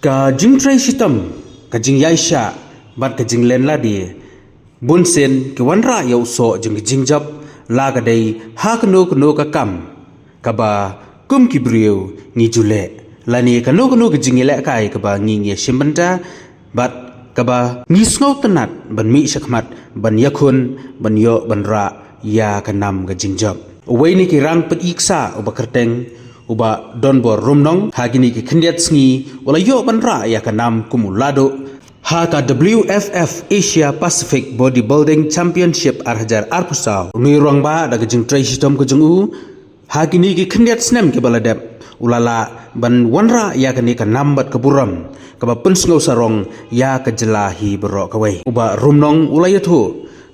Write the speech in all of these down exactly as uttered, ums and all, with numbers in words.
Ka jingtrei shitom, ka jingïaishah bad ka jinglen lade, bunsien ki wanrah ïa u soh jong ka jingjop, la ka dei ha kano kano ka kam kaba kum ki briew ngi ju leh, lane kano kano ka jingïalehkai kaba ngi ngi shim bynta bad kaba ngi sngewtynnat ban mih shakhmat ban ïakhun, ban ïoh ban rah ïa ka nam ka jingjop. Uwei na ki rangpyni ksah uba kyrteng, u Bah Donbor Rumnong, ha kine ki khyndiat sngi u la ïoh ban rah ïa ka nam kum u lahduh ha ka W F F Asia Pacific Bodybuilding Championship ar hajar arphew saw. U nongïalam ba da ka jingtrei shitom ka jong u ha kine ki khyndiat snem kiba la dep, u la lah ban wanrah ïa kane ka nam bad ka burom kaba pynsngewsarong ïa ka jylla hi baroh kawei. U Bah Rumnong u la ïathuh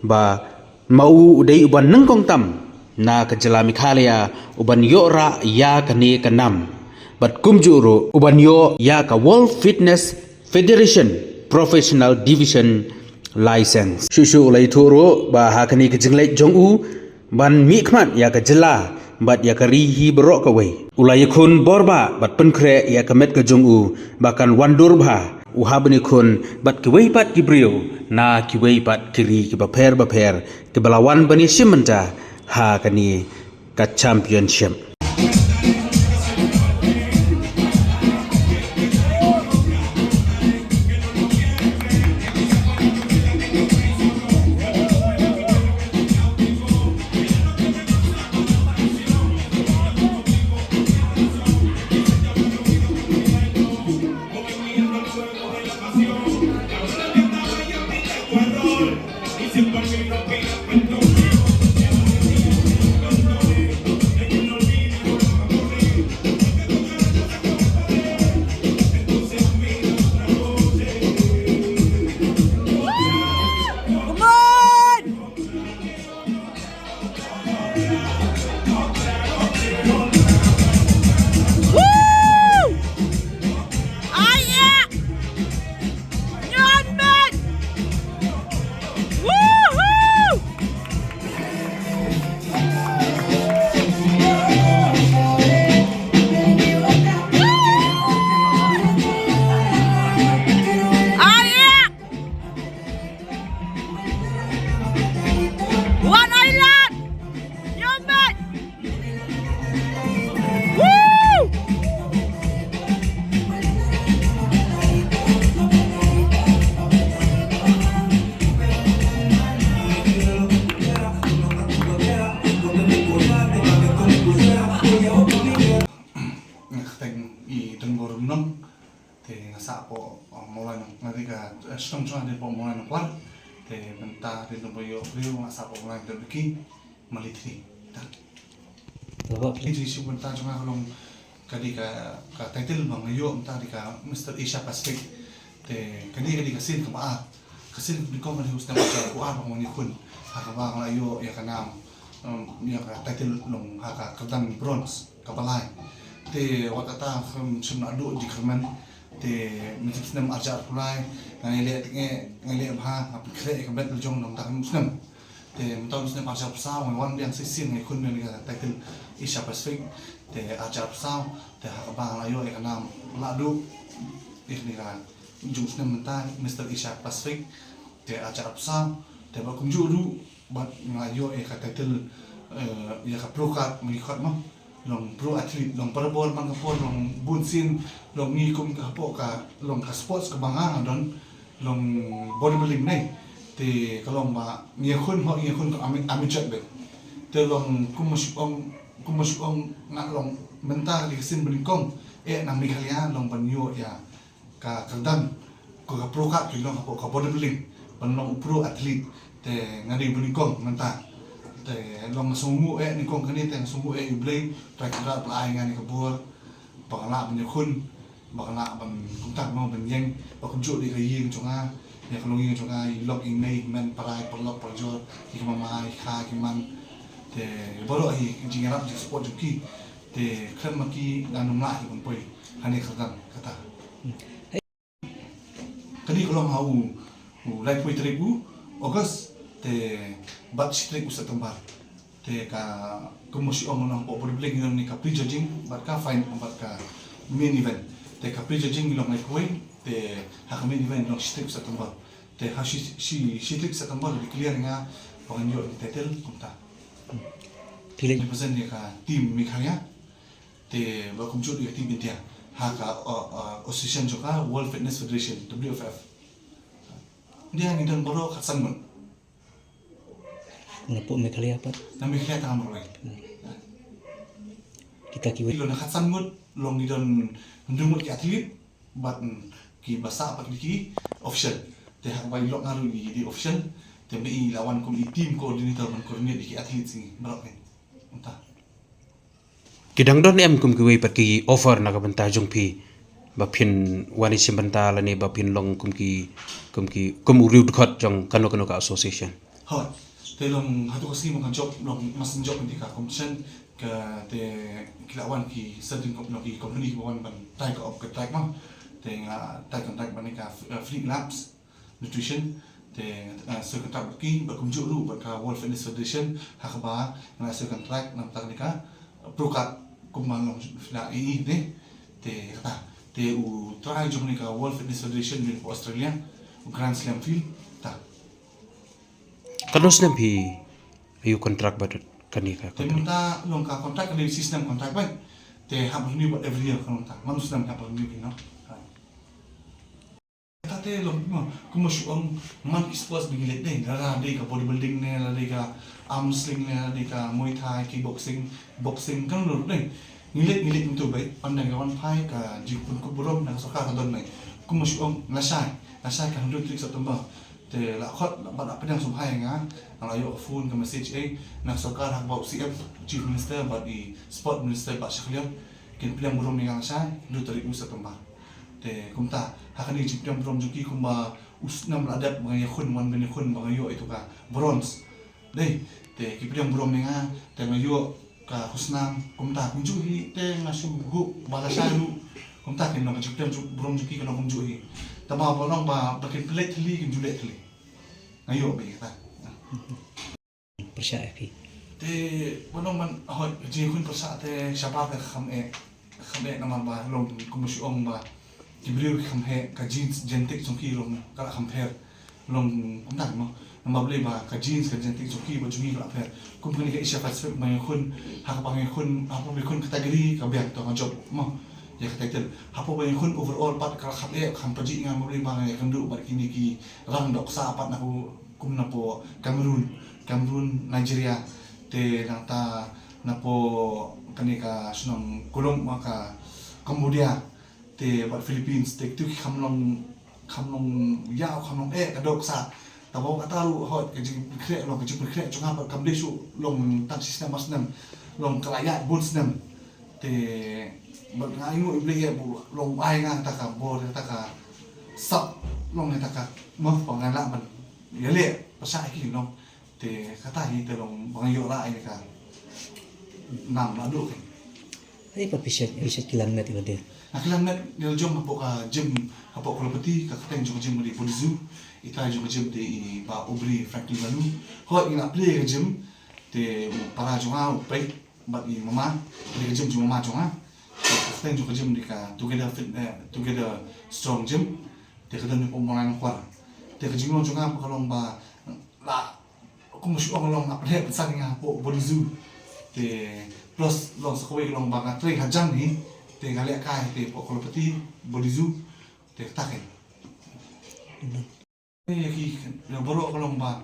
ba ma u u dei uba nyngkong tam na ka jylla Meghalaya uban ïoh rah ïa kane ka nam, bad kumjuh ruh uban ïoh ïa ka World Fitness Federation Professional Division License. Shuh shuh u la ïathuh ruh ba ha kane ka jingleit jong u ban mihkhmat ïa ka jylla bad ïa ka ri hi baroh kawei, u la ïakhun bor bha bad pynkhreh ïa ka met ka jong u ba kan wandur bha u hap ban ïakhun bad kiwei pat ki briew na kiwei pat ki ri kiba pher bapher kiba la wan ban ïashim bynta ha kane ka championship. One island! You're mad! Woo! Nga kyrteng i Donbor Rumnong. Te nga sah hapoh, uh, Mawlai Nong, nga dei ka, uh, shnong jong nga dei hapoh Mawlai Nongkwar. Te mynta dei Donbor Ïoh Briew, nga sah hapoh Mawlai Nongkwar, Mali three. Ta. Laba. Ini shu mynta jong nga ka long ka dei ka, ka title ba nga ïoh mynta dei ka Mister Asia Pacific. Te ka dei, ka dei ka sien kaba ar. Ka sien kaba nyngkong ka dei ha u snem arhajar arphew ar ba nga wan ïakhun. Ha kaba nga la ïoh ïa ka nam, um, ïa ka title long ha ka kyrdan bronze. Kaba lai. Te wat kata, um, shim naduh jingkyrmen. Te mynshem snem arhajar arphew lai, nga ïaleh tang eh, nga ïaleh bha, nga pynkhreh ïa ka belt la jong na mynta ka snem. Te mynta u snem arhajar arphew saw, nga wan biang shisien, nga ïakhun biang ïa ka title Asia Pacific. Te arhajar arphew saw, te ha kaba nga la ïoh ïa ka nam lahduh ïa kane ka jong u snem mynta, Mister Asia Pacific. Te arhajar arphew saw, te ba kumjuh ruh, bad nga ïoh ïa ka title, eh, ïa ka pro card, ma ngi khot mo. Long pro athlete, long barabor man ka por, long bun sien, long ngi kum ka hapoh ka, long ka sports kaba nga nga don, long bodybuilding ne. Te ka long ba ngi ïakhun, ho ngi ïakhun ka ami-, amateur beit. Te long kum ma shu ong, kum ma shu ong nga long mynta ka dei ka sien ba nyngkong eh na Meghalaya long ban ïoh ïa ka kyrdan, ko ka pro card ki long hapoh ka bodybuilding, ban long u pro athlete, te nga dei ba nyngkong mynta. Te long nga sngewnguh eh nyngkong kane, te nga sngewnguh eh ïa U Blei, Trai Kynrad ba la ai nga kane ka bor, ba nga lah ban ïakhun, ba nga lah ban kumta mo ban ïeng, ba kumjuh dei ka ïing jong nga, ïa ka longïing jong nga, i lok i nei, i hynmen, para, i paralok parajor, i kmie i kpa, i kmie. Te baroh hi jingïarap jingsupport jong ki, te khlem ma ki ngan ym lah hi ban poi ha kane ka kyrdan kata. Kane ka long ha u, u laiphew tarik u August, te bad shi tarik u September. Te ka, kum ma shu ong, long hapoh bodybuilding, long ne ka prejudging bad ka final bad ka main event. Te ka prejudging ngi long lai kawei, te ha ka main event ngi long shi tarik September. Te ha shi, shi, shi tarik September la declare nga ba ngan ïoh ïa ka title kumta. Phi leh? Represent ïa ka team Meghalaya. Te ba kumjuh ïa ka team India ha ka, uh, uh, association jong ka World Fitness Federation, W F F. India ngi don baroh khatsan ngut. Na pdeng Meghalaya pat. Na Meghalaya tang marwei. Kita kiwei. Long na khatsan ngut, long ngi don hynriew ngut ki athlete, bad, mm, kiba sah pat ki official. Te haba i lok nga ruh i dei official. Te ba i la wan kum i team coordinator ban coordinate ïa ki athlete jong ngi baroh. Kumta. Ki dang don em kum kiwei pat ki offer na ka bynta jong phi ba phin wan shim bynta lane ba phin long kum ki, kum ki, kum u riew dkhot jong kano kano ka association? Hooid. Te long hato ka sngi ba nga job, long nga sdang job ïa ka commission, ka te ki la wan ki certain com-, long ki company kiba wan ban tie up ka contract mo. Te nga tie contract bad ka, eh, Phoenix Labs Nutrition, te, eh, sign contract bad ki, bad kumjuh ruh bad ka World Fitness Federation, ha kaba nga sign contract na ka bynta ka Pro Card kumba long phi la ïohi ne. Te kata, te u trai jong ka World Fitness Federation jong ka Australia, u Grand Slam Field, ta. Katno snem phi ïoh contract bad kane ka company? Te mynta long ka contract ka dei shi snem contract bad. Te hap renew bad every year ka long ta. Man u snem hap renew ki no. Kata te long mo, kumba shu ong man ki sports ba ngi leh dei, lada dei ka bodybuilding ne, lada dei ka arm wrestling ne, lada dei ka Muay Thai, kickboxing, boxing, kan long dei. Ngi leh, ngi leh kumto bad, ynda ka wan phai ka jingpynkup burom na ka sorkar ka don bad. Kumba shu ong lashai, lashai ka hynriew tarik September. Te la khot, la, bad la pdiang sngewbha ïa nga, nga la ïoh ka phone ka message eh na ka sorkar ha kaba u C M, Chief Minister bad i Sport Minister Bah Shakliang kin pdiang burom ïa nga lashai hynriew tarik u September. Te kumta ha kane ka jingpdiang burom jong ki kumba u snem la dep ba nga ïakhun, wan ban ïakhun ba nga ïoh ïa uto ka bronze. Dei, te ki pdiang burom ïa nga, te nga ïoh ka khusnam, kumta kumjuh hi, te nga shu hope ba lashai ruh kumta kin long ka jingpdiang burom jong ki kan long kumjuh hi. Tangba ba long ba, ba kin pynleit thylli kin ju leit thylli. Nga ïoh beit kata. Pyrshah ïa phi. Te ba long ban hooid ka jingïakhun pyrshah te shabar te kham eh, kham eh namar ba long kumba shu ong ba ki briew ki kham heh, ka genes, genetic jong ki long ka la kham pher. Long kumta mo. Namar balei ba ka genes, ka genetic jong ki bad jong ngi ka la pher. Kum kane ka Asia Pacific ba ngi ïakhun, ha kaba ngi ïakhun, ha kaba ngi ïakhun category ka biang, to nga jop mo ïa ka title. Ha kaba ngi ïakhun overall pat ka la kham eh, kham pajih, nga balei ba nga ïakynduh bad kine ki rang dohkha pat na ku kum na pdeng Cameroon, Cameroon, Nigeria, te nangta na pdeng kane ka shnong Colombia, ka Cambodia, te bad Philippines, te kito ki kham long, kham long ïaw, kham long eh ka dohkha. Tangba kata ruh hooid ka jingpynkhreh long, ka jingpynkhreh jong nga pat kam dei shuh long tang shi snem ar snem, long ka la ïaid bun snem. Te bad nga ainguh ïa U Blei eh ba long ai nga kata ka bor, kata ka sap, long kata ka mo ba nga lah ban ïaleh pyrshah ïa ki, long. Te kata hi te long ba nga ïoh rah ïa ka nam naduh ka. Ai pa pisa, pisa kilan met ïa ka dei. Na kilan met ngi la jong hapoh ka gym, hapoh Kolopati, ka kyrteng jong ka gym ka dei Body Zoo. Itai jong ka gym te i Bah Aubrey Franklin Laloo. Hooid ngi la plie ïa ka gym te u para jong nga u peit bad i mama, ka dei ka gym jong mama jong nga. Te ka kyrteng jong ka gym dei ka Together Fit, eh, Together Strong Gym. Te ka don hapoh Mawlai Nongkwar. Te ka jinglong jong nga ba ka long ba la, kumba shu ong long nga pynheh pynsan ïa nga hapoh Body Zoo. Te plus long sa kawei ka long ba nga trei hajan hi. Te nga lehkai te hapoh Kolopati, Body Zoo. Te kata kein. Ïa ki, ïa baroh ka long ba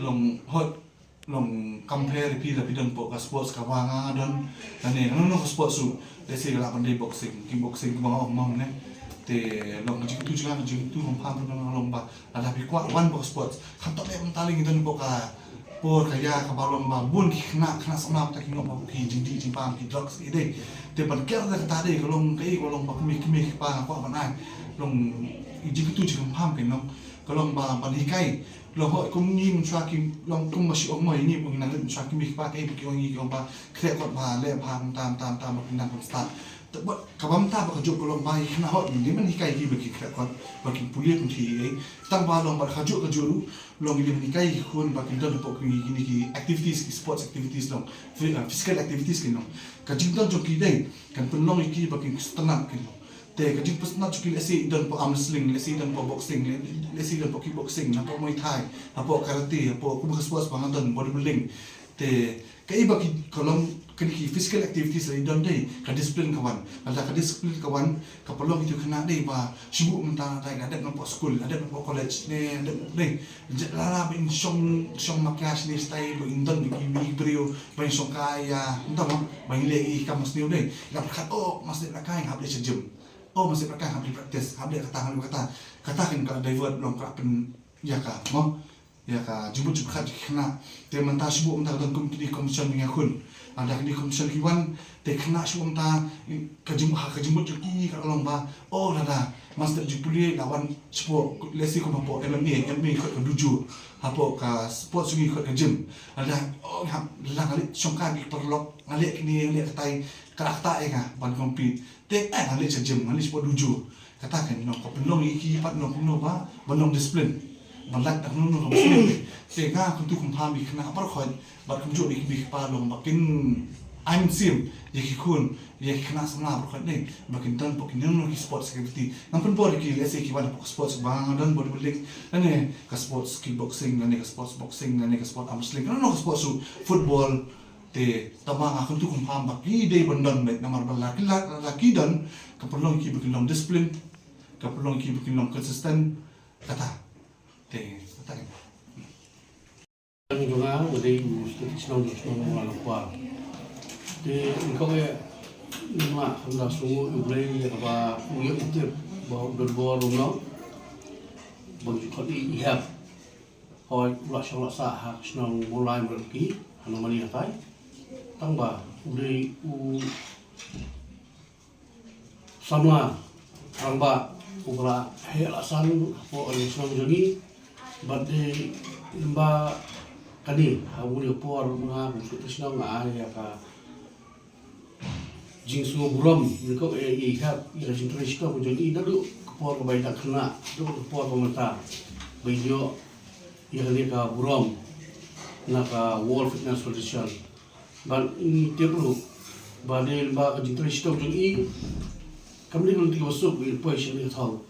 long hooid, long compare ïa phi, lada phi don hapoh ka sports kaba nga don, lane kano kano ka sports ruh, let's say ka lah ban dei boxing, kickboxing, kaba nga ong mo ne. Te long ka jingkyntu jong nga, ka jingkyntu kaba nga long ba lada phi kwah wan hapoh ka sports, khamtam eh mynta lei ngi don hapoh ka por ka ïa kaba long ba bun ki khynnah, khynnah samla mynta ki ngop hapoh ki jingdih jingbam, ki drugs ki dei. Te ban ker da kata dei ka long kaei, ka long ba kmie kmie ki kpa nga kwah ban ai. Long i jingkyntu jingkynpham kein long. Ka long ba ban hikai. Long hooid kum ngi mynshuwa ki, long kumba shu ong mo ïa ngi ba ngi nang leit mynshuwa ki kmie ki kpa, kaei ba ki ong ïa ngi, ki ong ba khreh kot ba leh bha, mynta mynta mynta ba ki nang ban start. Te bad kaba mynta ba kajuh ka long ba ïa ki khynnah hooid ngi dei ban hikai ki ba kin khreh kot, ba kin pule kin khie ei. Tangba long bad kajuh kajuh ruh long ngi dei ban hikai ki khun ba kin don hapoh kine ki activities, ki sports activities long, phy-, uh, physical activities kein long. Ka jingdon jong ki dei kan pynlong ïa ki ba kin sngewtynnat kein long. Te ka jingpynsngew jong ki, lehse i don hapoh arm wrestling, lehse i don hapoh boxing, lehse i don hapoh kickboxing, hapoh Muay Thai, hapoh karate, hapoh kumba ka sports ba nga don, bodybuilding. Te kaei ba ki, ka long kine ki physical activities i don dei, ka discipline ka wan. Lada ka discipline ka wan, ka pynlong ïa ki khynnah dei ba shu buh mynta dei, la dep na hapoh school, la dep na hapoh college, ne la dep dei. Lada ba in shong, shong makias ne stai ba in don ba ki briew ba in shong kai ïa, mynta ba ba in leh ïa ki kam sniew dei. La pyrkhat, oh, must leh kai, hap leit sha gym. Oh, must leh kai, hap leit practice, hap leh kata, hap leh kata. Kata kan ka divert, long ka pyn ïa ka, mo. Ïa ka jingmut jingpyrkhat jong ki khynnah. Te mynta shu buh mynta ka don kum kine ki competition mynta khun. Lada kine ki competition ki wan, te khynnah shu buh mynta ka jing, ha ka jingmut jong ki ka long ba, oh, lada must leh jingpule, la wan shapoh, lehse kum hapoh M M A, M M A ka khot ka dojo, hapoh ka sports jong ngi ka khot ka gym. Lada, oh, nga, lada nga leit shong kai bad ki paralok, nga leh kine, nga leh katai, ka ktah ïa nga ban compete. Te, eh, nga leit sha gym, nga leit shapoh dojo. Kata kan long, ka pynlong ïa ki pat long kumno ba, ban long discipline. Ban lait da kumno ka discipline. Te nga kyntu kynpham ïa ki khynnah baroh khoit, bad kumjuh ïa ki kmie ki kpa long ba kin ai mynsiem ïa ki khun, ïa ki khynnah samla baroh khoit ne, ba kin don hapoh kino kino ki sports activity. Ngam pynbor ïa ki, lehse ki wan hapoh sports ba nga don, bodybuilding, lane ka sports kickboxing, lane ka sports boxing, lane ka sports arm wrestling, kano kano ka sports ruh, football, Te tangba nga kyntu kynpham ba ki dei ban don beit namar ba la ki la, la ki don, ka pynlong ïa ki ba kin long discipline, ka pynlong ïa ki ba kin long consistent, kata. Te kata ka. Jong nga, nga dei u state shnong, shnong Mawlai Nongkwar. Te nyngkong eh, nga khlem da sngew U Blei ïa kaba u ïoh tip ba u don bor u nong ba u ju khot i, i hep. Hooid, u la shong la sah ha ka shnong Mawlai Mawlai Rki, ha Nongmali hatai. Tangba u dei u samla rangbah uba la heh la san hapoh ka shnong jong ngi. Bad dei lyngba kane, ha une u por ma nga kum u state shnong nga ai ïa ka jingsngew burom, nyngkong eh i hep ïa ka jingtrei shitom jong i naduh ka por kaba i dang khynnah, naduh ka por ba mynta ba i ïoh ïa kane ka burom na ka World Fitness Federation. Bad ngi tip ruh ba dei lyngba ka jingtrei shitom jong i, kam dei ka lynti kaba suk ba i poi sha kane ka thong.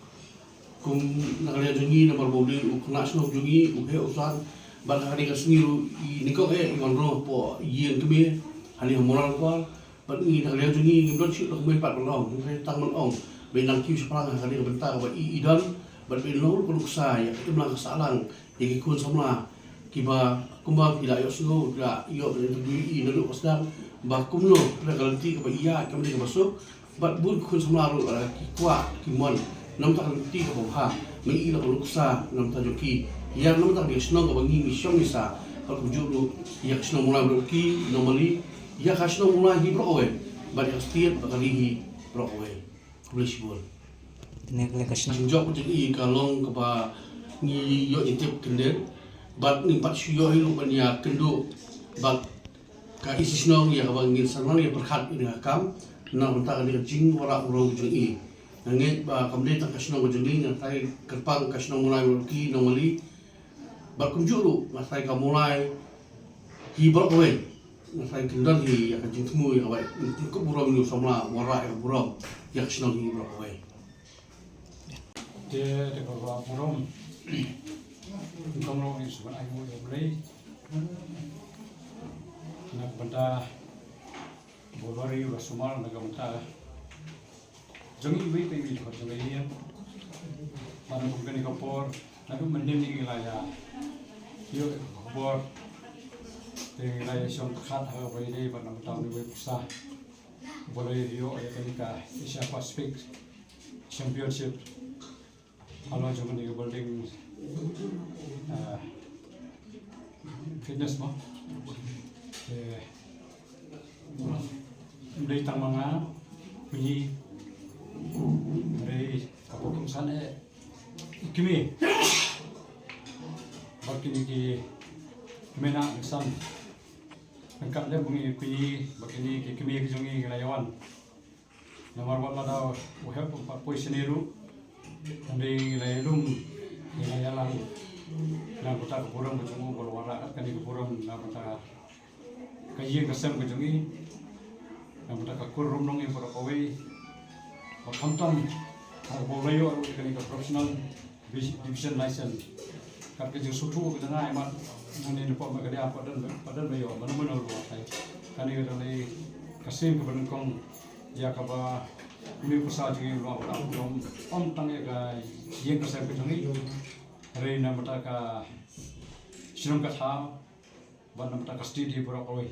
Kum na ka liang jong ngi namar ba u dei u khynnah shnong jong ngi, u heh u san, bad ha kane ka sngi ruh i nyngkong eh i wan rung hapoh ïing kmie hangne ha Mawlai Nongkwar. Bad ngi na ka liang jong ngi ngim don shuh da kumne pat ban ong, hynrei tang ban ong ba i nang kiew shaphrang ha kane ka bynta kaba i, i don, bad ba i long ruh ka nuksa ïa ka imlang ka sahlang ïa ki khun samla kiba kumba phi la ïohsngew, phi la ïoh ban interview ïa i naduh ba sdang ba kumno ka lynti kaba i ïaid kam dei kaba suk. Bad bun ki khun samla ruh, eh, ki kwah, ki mon na bynta ka lynti kaba bha. Ma i la ka nuksa na bynta jong ki ïa na bynta ka shnong kaba ngi ngi shong ngi sah. Bad kumjuh ruh ïa ka shnong Mawlai Mawlai Rki, Nongmali, ïa ka shnong Mawlai hi baroh kawei, bad ïa ka state bad ka ri hi baroh kawei. Khublei shibun. Kane ka long ka shnong. Jingjop jong i ka long kaba ngi ïoh ïa tip kyndit bad ngim pat shu ïoh hi ruh ban ïa kynduh bad ka E C shnong ïa kaba ngin sa nang ïa pyrkhat ïa ka kam na bynta kane ka jingwanrah burom jong i. Nga ngeit ba kam dei tang ka shnong jong i, nga trai kyrpang ka shnong Mawlai Mawlai Rki, Nongmali, bad kumjuh ruh nga trai ka Mawlai hi baroh kawei. Nga trai kyndon hi ïa ka jingthmu ïa kaba ngin kup burom ïa u samla wanrah ïa ka burom ïa ka shnong hi baroh kawei. Te, te kaba burom. Ngin ong ruh ngin sngewbha ai nguh ïa U Blei na ka bynta ba u la ri u la sumar na ka bynta jong iwei pa iwei jong ka jong ka ïing. Bad kum kane ka por naduh mynnin ngi la ïa ïoh ka khubor, te ngi la ïa shong khat ha kaba ïadei bad na ka bynta une uwei u pisa uba la ïoh ïa kane ka Asia Pacific Championship. Halor jong kane ka building, ah, fitness mo. Te, ym dei tang ma nga, kñi, ym dei ka pokong san eh, i kmie. Bad kine ki kmie na san. Ryngkat lem ngi kñi, bad kine ki kmie ki jong ngi ngi la ïa wan. Namar wat lada u hep um pat poi shane ruh, hynrei ngi la ïalum, ngi la ïalang na ka bynta ka burom ka jong u, ba la wanrah kat kane ka burom na ka bynta ka ïing ka sem ka jong i, na ka bynta ka kur rum nong i baroh kawei, ba Khamtam haba la ïoh ruh ïa kane ka professional divi- division license. Kat ka jingsngewthuh ka jong nga, i mat, nangne na pdeng Meghalaya pat don, pat don ba ïoh mano mano ruh. Kane ka dei ka sien kaba nyngkong ïa kaba une u pyrsa jong ngi u la ïoh, ym tang ïa ka ïing ka sem ka jong ngi, hynrei na bynta ka shnong ka thaw bad na bynta ka state hi baroh kawei.